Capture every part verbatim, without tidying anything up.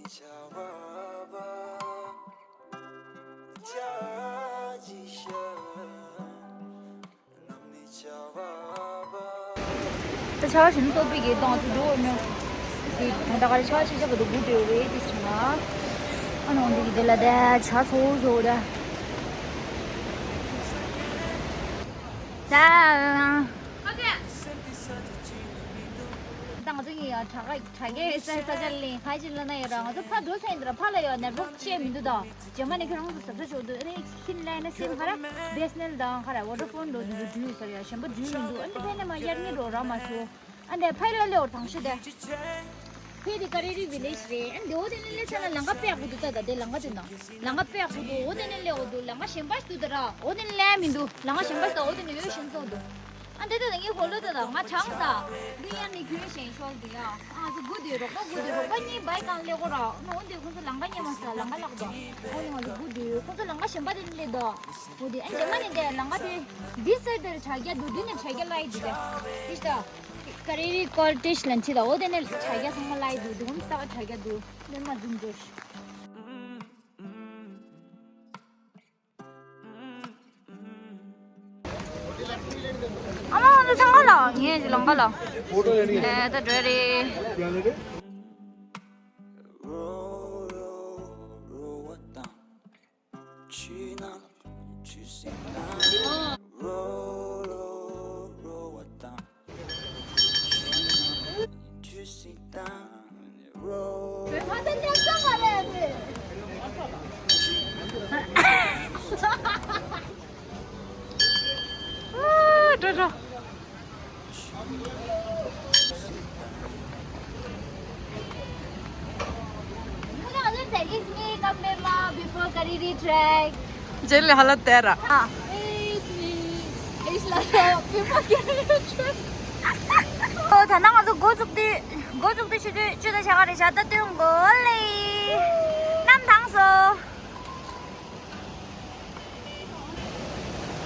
ད་ཆར་པ་ཞིམ་ཚོ་པི་གི་གཏོང་ཚུལ་འགྲོ་འོས་མྱོང་། དེ་ད་ལྟ་ག་རེ་ཆར་པ་ཆེ་ཆེ་བ་དུ་སྒུག་བསྡད་ཡོད་རེད། དེ་སོང་ང་། ཨ་ནི་འོན་ཏེ་གི་དེ་ལ་ད་ཆར་པ་ཚོ་བཟོ་འོ་ད། ད། ད་ང་ཚོ་གི་ཡང་དྲ་ག་དྲ་རྒྱའི་ས་ས་ཆ་ལ་ཁ་ཅིག་ལ་ན་ཡོད་ར། ང་ཚོ་ཕར་འགྲོ་ས་ཡིན་ད་ར་ཕར་ལ་ཡང་ནེཊ་ཝོག་ཅེ་མི་འདུག་ད། རྗེས་མ་ནས་ཁྱེད་རང་ཚོ་ཟབ་ཚ་ཞོག་འདུག་ཨ་ནི་ཁྱིམ་ལ་ན་སེམས་ཁ་ར་བི་ཨེས་ཨེན་ཨེལ་དང་ཁ་ར་བོ་ཌ་ཕོན་འགྲོ་འདུག་འགྲུལ་ཡོད་ས་རེད། ཡ་གཞན་པ་འགྲུལ་མི་འདུག་ཨ་ནི་ཕན་ན་མ་གཡར་ཉེ་འགྲོ་ར་མ་སོ། ཨ་འདི་ཕ་ཡི་ལ་ལེ་འོར་དང་ཤོད་དེ། ཕེ་དེ་ཀ་རེ་རི་བི་ལེ་ཇི་རེད། ཨ་འདི་འོ་དེ་ནས་ལེ་ཚ་ན་ལམ་ཁ་དཔེ་ཡག་པོ་འདུག་ད་ད་དེ་ལམ་ཁ་དེ་ན་ལམ་ཁ་དཔེ་ཡག་པོ་འདུག་འོ་དེ་ནས་ལེ་འོ་འདུག་ལམ་ཁ་གཞན་པ་ཞིག་འདུག་ད་ར། འོ་དེ་ནས་ལེ་མི་འདུག་ལམ་ཁ་གཞན་པ་ཞིག་ད་འོ་དེ་ནས་ཡོད་ཤིན་ཚོགས་འདུག་ཨ་འདི་ད་ད་ངའི་གོ་ལོ་ད་ད་ང་གྲང་ས། འདི་ཡར་ནས་ཁྱོད་ཞེན་ཤོག་འདི་ཡ། ཨ་ཚོ་དགུ་དེ་རོགས་པ་དགུ་དེ་རོགས་པ་གཉིས་བའི་སྒང་ལེ་གོ་ར། འོ་འདི་ཁོང་ཚོ་ལམ་ཁ་ཉེ་མ་ས་ལམ་ཁ་ལག་ད། འོ་ནི་ང་ཚོ་དགུ་དེ་ཁོང་ཚོ་ལམ་ཁ་གཞན་པ་དེ་ནས་ལེ་ད། འོ་དེ་ཨ་རྗེས་མ་ནས་དེ་ལམ་ཁ་དེ་འདི་སར་དེར་དྲ་རྒྱ་འདུག་འདི་ནས་དྲ་རྒྱ་ལ་ཡི་འདུག་དེ། ཨིཤ་ད། ཀ་རེ་རི་ཀོལ་ཊེཇ་ལན་ཆི་ད། འོ་དེ་ནས་དྲ་རྒྱ་ཚང་མ་ལ་ཡི་འདུག་འདུག་ཨ་ནི་ས་ག་དྲ་རྒྱ་འདུག་ལེན་མ་འཛུམ་འཛུམ། ཨ་མ་འོ་འདི་ཚང་མ་ལ་ངས་ལམ་ཁ་ལ། ཨེ་ད་འགྲོ་རེད། འགྲོ་འགྲོ། Hello, this is me, Kampema, before Kariri trek. Jelly halat tera. Ah. It's me. It's Lala, before Kariri trek. Oh, ད་ནང་ང་ཚོ་འགོ་བཙུགས་དུས་འགོ་བཙུགས་དུས་ཆུ་ཚོད་བཅུ་དང་ཕྱེད་ཀ་རེད་ཤག་ད་དུང་འགོ་ལེ། གནམ་དྭངས་སོ།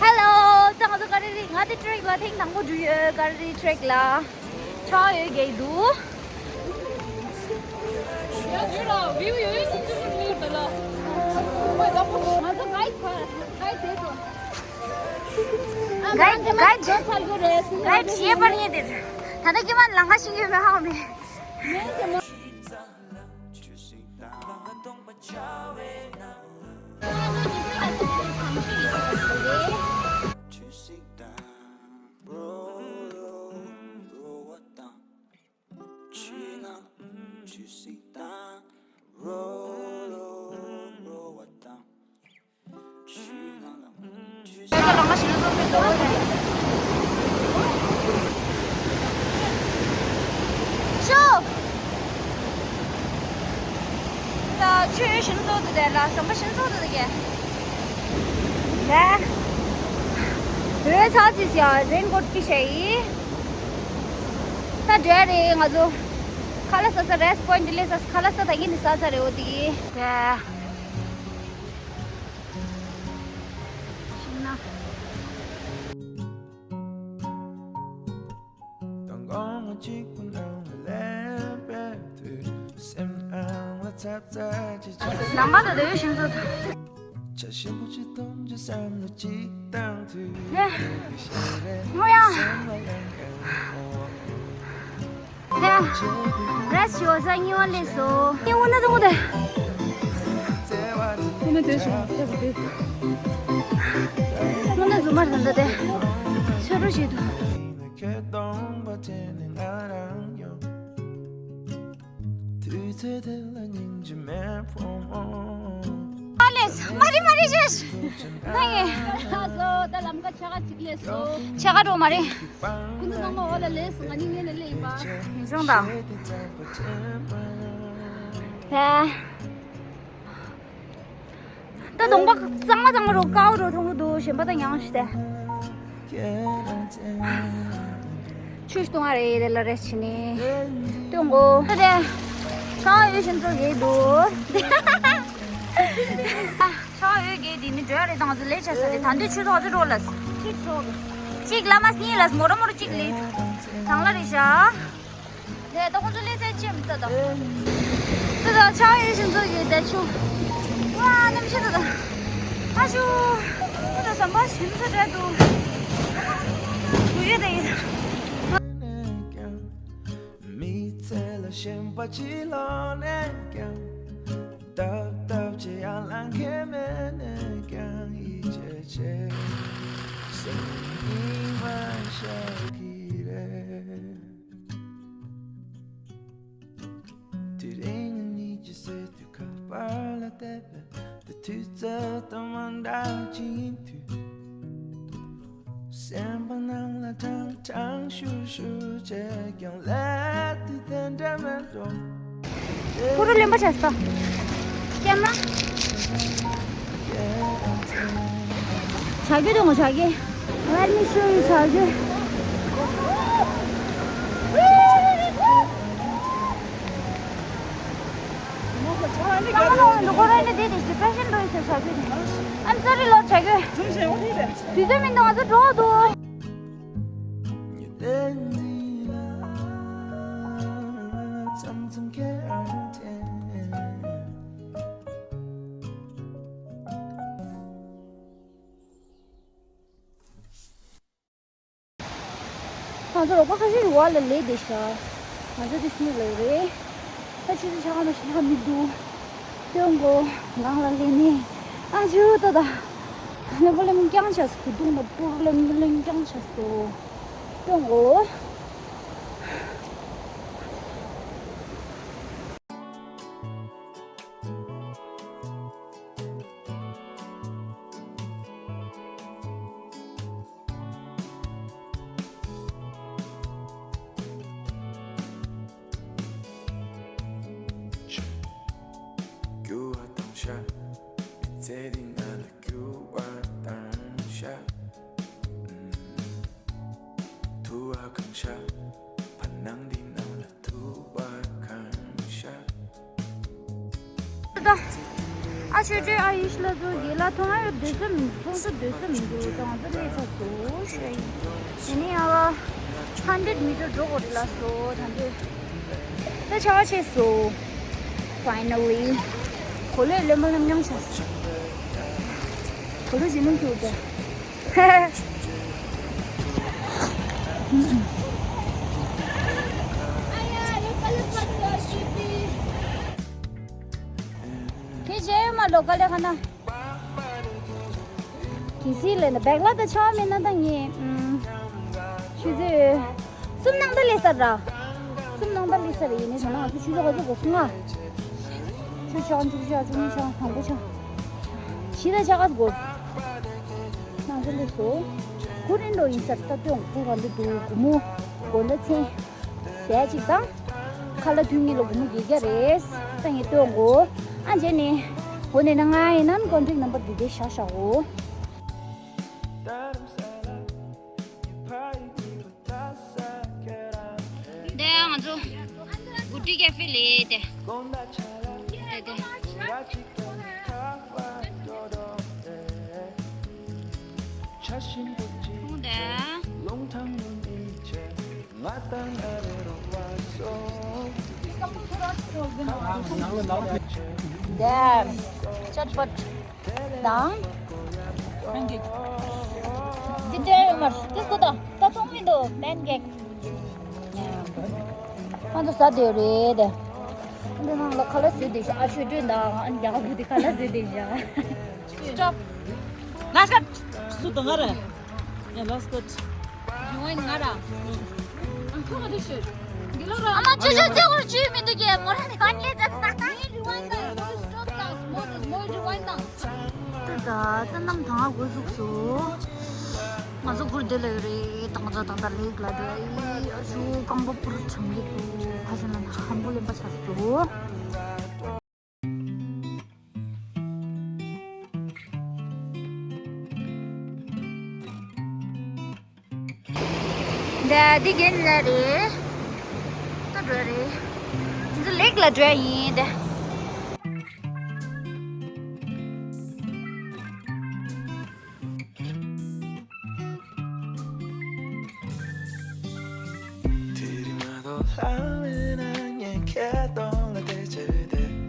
Hello, ད་ང་ཚོ་ཀ་རི་རི་ང་དེ་ཊེག་ལ་ཐེངས་དང་པོ་འགྲོ་ཡོད། ཀ་རི་རི་ཊེག་ལ་ཆར་པ་ཡོད་རྒྱུ་འདུག་ང་ཚོ་གའིཌ་ག་གའིཌ་གའིཌ་གའིཌ་ཞེས་པར་ཉེ་དེར་ད་ལྟ་ཀྱི་མ་ལང་ཁ་ཤིང་ཡོད་མེད་ཧ་གོ་མེད། ད་ཆུ་ཞིམ་ཚོགས་འདུག་དེ་ལ་ཟམ་པ་ཞིམ་ཚོགས་འདུག་དེ་གས། ལ། འོད་ཚ་ཚིག་ཡ་རེན་ཀོཊ་ཀི་ཤ་ཡི། ད་འདྲ་རེད་ང་ཚོ། ཁ་ལག་ཟ་ས་རེ་སི་པོ་ཡིན་ཊི་ལས་ས་ཁ་ལག་ཟ་ད་གིན་ནི་ཟ་ས་རེད་འོ་དེ་གི། ལ། ཤིང་ན། ལམ་པ་དང་དེ་བས་ཞིམ་ཚོ། ཧེ། ངོ་ཡ། ཧེ། རེས་ཞོ་ས་གཉིས་པ་ལས་སོ། གཉིས་པ་ན་དུང་དེ། ཁོ་ན་དེ་ཞོ་ས་དེ། ཁོ་ན་རྫུན་མ་རེད་ད་དེ། ཚོད་རོ་ཞིག་འདུག་ཨ་ལེས། མ་རེད་མ་རེད་ཞེས། ན་ཡེ། ཨ་སོ་ད་ལམ་ཁ་ཆ་ག་ཅིག་ལས་སོ། ཆ་ག་འགྲོ་མ་རེད། ཁོ་ཚོ་ཚང་མ་འོག་ལ་ལས་སོ་ང་གཉིས་སྔོན་ལ་སླེབས་ཡིན་པ། མི་སོང་དང་། ཧེ། ད་གདོང་པ་གཙང་མ་གཙང་མ་རུ་དཀར་རུ་མཐོང་གི་འདུག་གཞན་པ་ད་ཡང་ཞིག་སྟེ། ཆུ་གཏོང་བ་རེད་དེ་ལ་རེས་བྱས་ནས་སྟོན་གོ་ད་དེ་ཤང་འོད་ཤིན་ཚོ་གས་འདུག་ཤང་འོད་གས་དེ་ནི་འགྲོ་ཡ་རེད་དང་ང་ཚོ་ལས་བྱ་ས་རེད། ད་འདི་ཆུ་ཚོགས་ཚོ་འགྲོ་ལ་གཅིག་ཚོགས་གཅིག་ལ་མ་གཉིས་ལ་མོ་ར་མོ་ར་གཅིག་ལས་དང་ལ་རེད་ཤག་དེ་ད་ཁོང་ཚོ་ལས་ཚད་ཅི་མི་ལྟ་ད། ད་ ད་ཆའོ་ཡེ་ཤིན་ཚོ་གི་བསྡད་ཆུ། ཝ་གནམ་གཤིས་ད་ད། ཨ་ཤུ། ད་ད་ཟམ་པ་ཞིམ་ས་རེད་འདུག་དུས་ཡོད་དེ་ཡིན། མི་ཚེ་ལ་ཞེན་པ་ཅི་ལོག་ནས་ཀྱང་། སྟབས་སྟབས་ཅི་ཡང་ལང་ཁེ་མེད་ནས་ཀྱང་ཡིད་ཆེས་བྱེད། སེམས་ཉི་མ་ཤར་གི་རེད། དེ་རིང་ཉིད་ཀྱི་སེམས་དུ་ཁ་པར་ལ་བལྟས་པས། དེ་དུས་ཚོད་དང་མ་འདྲ་ཅིག་ཡིན་དུས། སེམས་པ་ནང་ལ་ཁྲང་ཁྲང་ཤུར་ཤུར་བྱས་ཀྱང་ལས་དུས་དེ་འདྲ་མེད་འགྲོ། ཕུ་རུ་ལེན་པ་བྱས་སོ། ཀེམ་ར། བྱ་རྒྱུ་དང་བྱ་རྒྱུ། Let me show you བྱ་རྒྱུ། ཀ་མ་ལོ་འདུག་ཁོ་རང་ནི་དེ་དེ་depression འགྲོ་ཡི་ཟེར་བྱ་རྒྱུ་དེ། I'm sorry ལོ་བྱ་རྒྱུ། དུས་ཚོད་མི་འདུག་ང་ཚོ་འགྲོ་འདུག་ང་ཚོ་རོགས་པ་ཁ་ཤས་ཀྱི་འོག་ལ་ལས་བསྡད་ཤག་ང་ཚོ་དེ་སུ་ལས་རེད། ད་ཆུ་ཚོད་ཆ་ག་མ་ཤི་ན་མི་འདུག་སྟོན་གོ། ནང་ལ་ལས་ནས། ཨ་ཆུ་ད་ད། ལེམ་པོ་ལེམ་རྐྱང་ཆགས་སོ། གུ་དུང་ལ་པུར་ལེམ་ལེམ་རྐྱང་ཆགས་སོ། སྟོན་གོ། རྒྱུ་བ་དང་ཤ། མི་ཚེ་འདི་ང་ལ་རྒྱུ་བ་དང་ཤ། ཐུ་བ་གང་ཤ། བར་སྣང་འདི་ནང་ལ་ཐུ་བ་གང་ཤ། ད། ཨ་ཆོས་སྒྲོན་ཨ་ཡེ་ཤེས་ལགས་ཚོ་ཡིད་ལ་ཐོང་ཨ་ཡོད་སྡོད་ས་མི་འདུག་ཚོང་ས་སྡོད་ས་མི་འདུག་ད་ང་ཚོ་སླེབས་ཚར་སོང་ཞེས་ཡིན། དེ་ནས་ཡང་ལ་hundred meter འགྲོ་དགོས་རེད་ལགས་སོ་ད་འདོད། ད་ཆར་པ་ཆད་སོང་། Finally གོ་ལའི་ལེམ་པ་ལེམ་རྐྱང་ཆགས་སོང་། གོ་ལ་ཇེ་ལུང་ཁྱུར་ཏེ། དེ་བྱས་ཡོད་མ་ལོ་ག་ལེ་ཁ་ན། གི་སི་ལེ་ན་བེག་ལ་ད་ཆ་མེད་ན་ད་ངས་ཨུམ། ཆུ་ཚོད་གསུམ་ནང་ད་ལས་ས་ར། གསུམ་ནང་ད་ལས་ས་ར་ཡིན་ནི་ད་ང་ཚོ་ཆུ་ཚོད་ག་ཚོད་གོ་སོང་ང་། ཆུ་ཆང་ཆུ་ཆང་ཆུ་མི་ཆང་དང་པོ་ཆང་། ཕྱི་ད་ཆ་ག་གོ། ནང་ཚོ་འདི་སོ། གུ་རིན་འགྲོ་ཡིན་ས་ད་སྟོན་གུ་ག་འདི་འདུག་གུ་མོ། གོ་ལ་ཚན། ཟས་གཅིག་དང་། ཁ་ལག་དུས་གཉིས་ལ་སྒོར་མོ་བརྒྱད་བརྒྱ་རེད། ད་ངས་སྟོན་གོ། ཨ་འཇེ་ནི། འོ་ནས་ན་ང་ཡིན་ན་ཀོན་ཊེག་ནམ་བར་འདི་དེ་བཞག་བཞག་གོ། དེ་ང་ཚོ་གུ་ཊི་ཀེ་ཧྥེ་ལས་དེ། དེ་དེ། ཁུངས་དེ། Damn. ཅཊ་པཊ་དང་པན་ཀེག་དེ་འདྲ་ཡོད་མ་རེད། དེ་སུ་དང་ད་གཏོང་མི་འདུག་པན་ཀེག་ང་ཚོ་ཟ་བསྡད་རེད་དེ། འདི་ནང་ལ་ཁ་ལག་བཟོས་བསྡད་ཤག་ཨ་ཆོས་སྒྲོན་དང་རྒྱ་གར་བུ་དེ་ཁ་ལག་བཟོས་བསྡད་ཤག Stop. Last cut. སུ་དང་ང་རེད། Yeah, last cut. You want ང་ར། ཨ་ཁྱོད་ང་དུ་ཤོད། འདི་ལོ་ར། ཨ་མ་ཅོ་ཅོ་ཅོ་གོར་ཅི་མི་འདུག་གས་མོ་ར་ནི་ག་ནས་ཙ། Rewind དང་། Stop དང་། Stop དང་། མོ་རི་ཝའིན་དང་། ཏུ་ད་ཙ་ནམ་དང་ཨ་གོ་ཟུག་སུ། ང་ཚོ་གུར་དེ་ལ་ཡོད་རེད། དང་ཚ་དང་ད་ལེགས་ལ་དེ་ཨི་ཨ་ཞུ་རྐང་པ་པུར་བྱང་གི་འདུག་ཕ་ཤ་ན་ཧམ་པོ་ལེན་པ་ཆགས་འདུག་འདི་འདི་རྒན་ལགས་རེད། ད་འགྲོ་རེད། འདི་ལེགས་ལ་འགྲོ་ཡིན་ད། དེ་རིང་མ་གཏོགས་ལྷ་མེད་ན་ངས་ཁྱེད་གདོང་ལ་བལྟས་བྱས་བསྡད།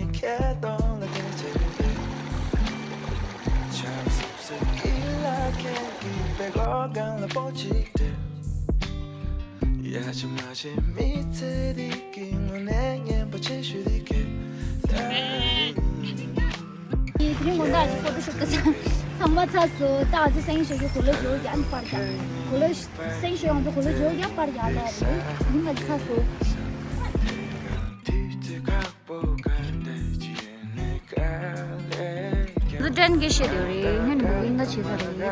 དེ་རིང་དགོང་དག་ཅིག་ཕོ་ཊོ་ཤུཊ་གི་ཚང་མ་ཚར་སོང་། ད་ང་ཚོ་སེང་ཤོད་ཀྱི་གོ་ལ་འཇོག་ཀྱང་པར་རྒྱག་གོ་ལ་སེང་ཤོད་ང་ཚོ་གོ་ལ་འཇོག་ཀྱང་པར་རྒྱག་ལ་རེད། ཡིན་ང་ཚོ་ཚར་སོང་། ང་ཚོ་ཊེན་གྱི་ཤེད་ཡོད་རེད། ཧན་བུ་ཀིང་ད་བྱེད་ས་རེད། དེ་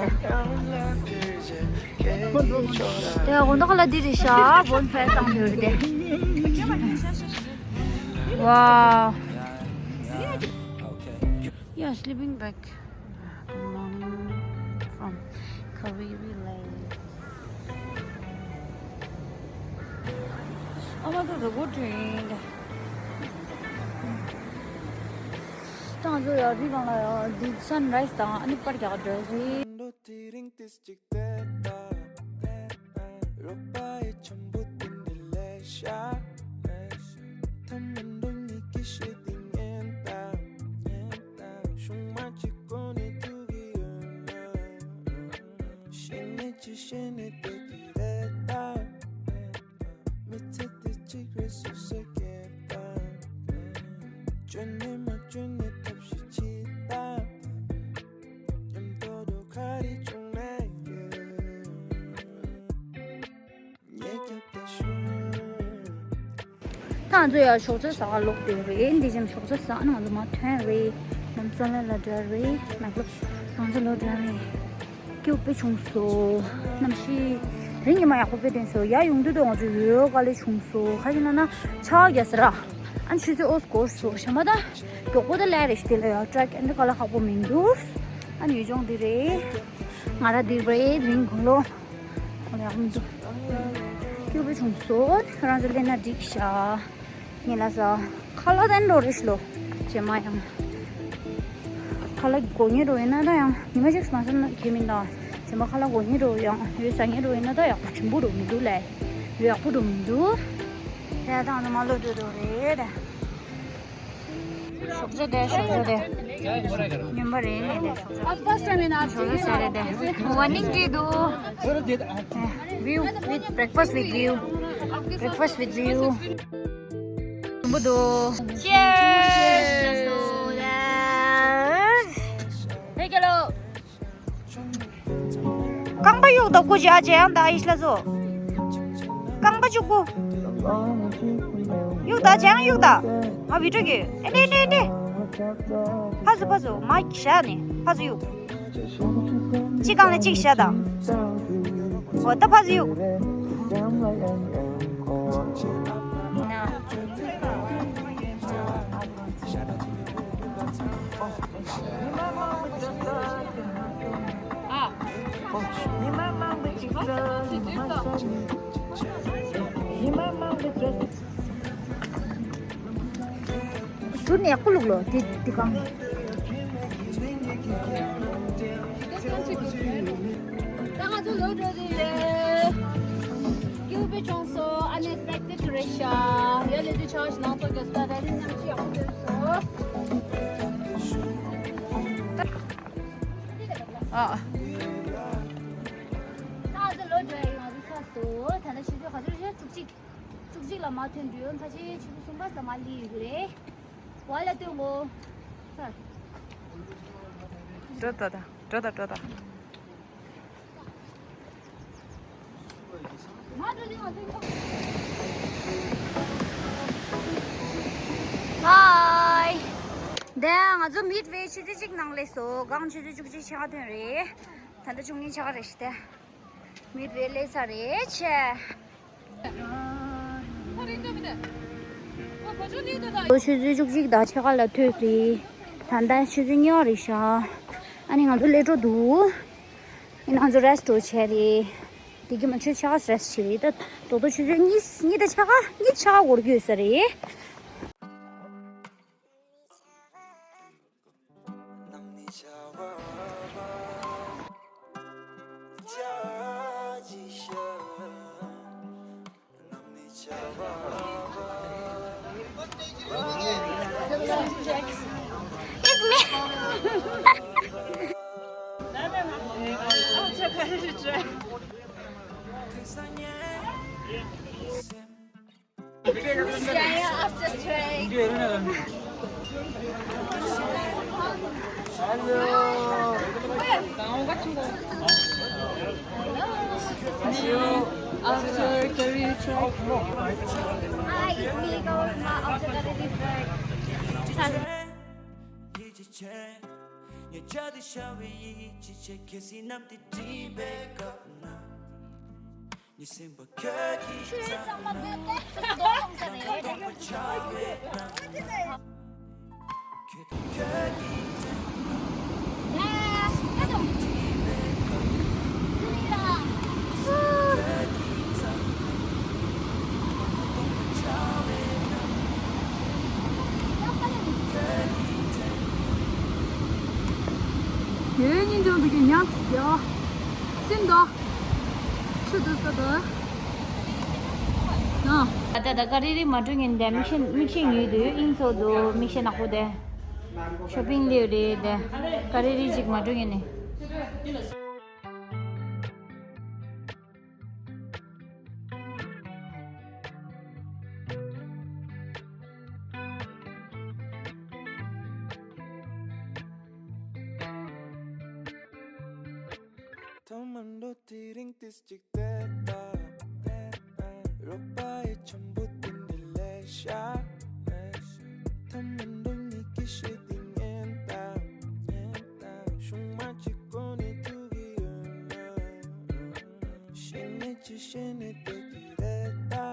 དགོང་དག་ལ་འདི་རེད་ཤག་བོན་ཕེར་བཏང་ཡོད་རེད་དེ། Wow. Yeah, sleeping bag. Good morning from Kaveri Lake. Oh my God, the water in the ཏང་ཟོ་ཡ་རི་གང་ལ་ཡ་འདི་སན་རའི་སི་དང་ཨ་ནི་པར་རྒྱག་འགྲོ་རེད། དེ་རིང་ཏིས་ཅིག་བལྟས་ད། རོགས་པ་ཡི་ཆམ་བུ་དེ་འདི་ལས་ཤ། ཐ་མ་འགྲོ་ཉིད་ཀྱི་ཤེས་དེ་ཉན་ད། ཤུང་མ་གཅིག་གོ་ནས་ཐུག་གི་ཡོད་ན། ཤེས་ནས་ཅི་ཤེས་ནས་བསྡད་ཀྱི་རེད་ད། མི་ཚེ་འདི་གཅིག་རེད་སུ་ཟེར་མཁན་ད། བཅོས་ནས་མ་བཅོས་ནས་ཐབས་ཤེས་བྱེད་ད། མཉམ་དུ་འགྲོ་ག་རེ་བྱུང་ན་ཡོད། ད་ང་ཚོ་ཡར་ཞོགས་ཇ་ཟ་ག་ལོག་བསྡད་རེད། འདི་ཅིག་ཞོགས་ཇ་ཟ་ན་ང་ཚོ་མར་ཐོན་རེད། ལམ་སང་ལ་ལ་འདྲ་རེད། མ་གློག་ང་ཚོ་ལོ་འདྲ་རེད། སྐྱིད་པོ་བྱུང་སོང་། གནམ་གཤིས་དེ་རིང་ཉི་མ་ཡག་པོ་དཔེ་བསྟན་སོང་། ཡར་ཡོང་དུས་ད་ང་ཚོ་ཡོད་དཀའ་ལས་བྱུང་སོང་། ག་རེ་ཡིན་ན་ཆར་པ་རྒྱག་ས་ར། ཨ་ནི་ཆུ་ཚོད་ཨོ་འགོར་སོང་། ཞེ་མ་ད་མགྱོགས་པོ་ད་ལས་རེད་ཤི། དེ་ལ་ཡང་ཊེ་རེག་ཨ་ནི་དཀའ་ལས་ཁག་པོ་མི་འདུག་ཨ་ནི་ཡུལ་ལྗོངས་འདི་རེད། ང་ར་འདི་རེད། དེ་རིང་དགུང་ལོ། ཨོ་ལེ་ཨ་མི་འདུག་སྐྱིད་པོ་བྱུང་སོང་། ཁྱོད་རང་ཚོ་སླེབས་ན་འགྲིག་ཤག་ངས་ལ་ས་ཁ་ལག་དེ་འགྲོ་རེ་ཤི་ལོ། རྗེས་མ་ཡང་ཁ་ལག་དགོས་ངེས་འགྲོ་ཡིན་ན་ད་ཡང་ཉི་མ་གཅིག་མ་ཟ་ན་ཁྱད་མིན་ད། རྗེས་མ་ཁ་ལག་དགོས་ངེས་འགྲོ་ཡང་ཡོད་ཟ་ངེས་འགྲོ་ཡིན་ན་ད་ཡག་པོ་ཆེན་པོ་འགྲོ་མི་འདུག་ལས། ཡོད་ཡག་པོ་འགྲོ་མི་འདུག་དེ་ཡང་ད་ང་ཚོ་མ་ལོ་འགྲོ་འགྲོ་རེད། ཞོགས་ཇ་དེ་ཞོགས་ཇ་དེ། ཉམས་པ་རེད་ནས་དེ་ཞོགས་ཇ། ཞོགས་ཇ་ཟེར་རེད་དེ། Morning tea དུ། View with breakfast with view. Breakfast with view. མོ་དུ། Cheers. Hey, hello. རྐང་པ་གཡུག་དང་སྐུ་བྱ་ཅན་ཡང་དང་ཨིཤ་ལ་བཟོ། རྐང་པ་གཅིག་པུ། གཡུག་དང་ཅན་གཡུག་དང་། ང་བི་ཀྲོ་གི། ཨེ་ནེ་ནེ་ནེ། ཕ་ཟུ་ཕ་ཟུ་མ་བཞག་ནི་ཕ་ཟུ་གཡུག་གཅིག་རྐང་ལ་གཅིག་བཞག་དང་། འོ་ད་ཕ་ཟུ་གཡུག་ཟུར་ནས་ཡག་པོ་བླུགས་ལོ། དེ་དེ་གང་། ད་ང་ཚོ་ལོ་འགྲོ་དུས་ཡོད། སྐྱིད་པོ་བྱུང་སོང་། Unexpected རེད་ཤག་ཡ་ལེ་དུས་ཆར་ཞིག་ནང་ཚོ་གི་སྟ་ད་རིང་གནམ་གཤིས་ཡག་པོ་ཐོན་སོང་། ཨ། ད་ང་ཚོ་ལོ་འགྲོ་ཡ་ཡོང་རི་ཁ་སོ། ད་ལྟ་ཆུ་ཚོད་ག་ཚོད་རེད། བཅུ་གཅིག་བཅུ་གཅིག་ལ་མ་ཐོན་དུས་ཕལ་ཆེར་ཆུ་ཚོད་གསུམ་པ་ཙམ་མ་སླེབས་ཡོད་རེད། བ་ལ་སྟོན་གོ་ཚར། འགྲོ་ད་ད། འགྲོ་ད་འགྲོ་ད། Hi. དེ་ང་ཚོ་མིད་ཝེ་ཆུ་ཚོད་གཅིག་ནང་སླེབས་སོང་། སྒང་ཆུ་ཚོད་བཅུ་གཅིག་ཕྱེད་ཀ་ཐོན་རེད། ད་ལྟ་བཅུ་གཉིས་ཕྱེད་ཀ་རེད་ཤག་དེ། མིད་ཝེ་སླེབས་ཚར་རེད་ཆེ། ལོ་ཆུ་ཚོད་བཅུ་གཅིག་དང་ཕྱེད་ཀ་ལ་ཐོན་རེད། ད་ལྟ་ཆུ་ཚོད་གཉིས་པ་རེད་ཤག་ཨ་ནི་ང་ཚོ་སླེབས་འགྲོ་འདུག་ཡིན་ནའང་ང་ཚོ་རེ་སི་ཊི་འགྲོ་བྱས་རེད། དེ་གི་མ་ཆུ་ཚོད་ཕྱེད་ཀ་རེ་སི་ཊི་བྱས་རེད། ད་དོ་དོ་ཆུ་ཚོད་གཉིས་གཉིས་དང་ཕྱེད་ཀ་གཉིས་ཕྱེད་ཀ་འགོར་གྱི་ཡོད་ས་རེད། It's me. After train. Hello. After career track. Hi, it's me, Gaurima, after career track. ཡོད་སྙིང་རྗེ་འདུག་གི་ཉག་ཅིག་ཡོད། སིམ་དོ། ཆུ་དུ་ས་དོ། ནོ། ད་ད་ཀ་རི་རི་མ་འགྲོ་ཉན་དེ་མིག་ཤེལ་མིག་ཤེལ་ཉོས་དུས་དབྱིངས་ཚོ་དུ་མིག་ཤེལ་ནག་པོ་དེ། ཤོ་པིང་ལེའུ་རེད་དེ། ཀ་རི་རི་ཅིག་མ་འགྲོ་ཉན་ནི། ཐོག་མར་འགྲོ་དེ་རིང་ཏིས་ཅིག་བལྟས་ད། རོགས་པ་ཡི་འཆམ་པོ་དེ་འདྲ་ལས་ཤ། ཐོག་མར་འགྲོ་ཉིད་ཀྱི་ཤེས་དེ་ཉན་ད། ཤུང་མ་གཅིག་གོ་ནས་ཐུག་གི་ཡོད་ན། ཤེས་ནས་ཅི་ཤེས་ནས་བསྡད་ཀྱི་རེད་ད།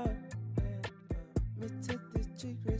མི་ཚེ་དེ་གཅིག་རེད།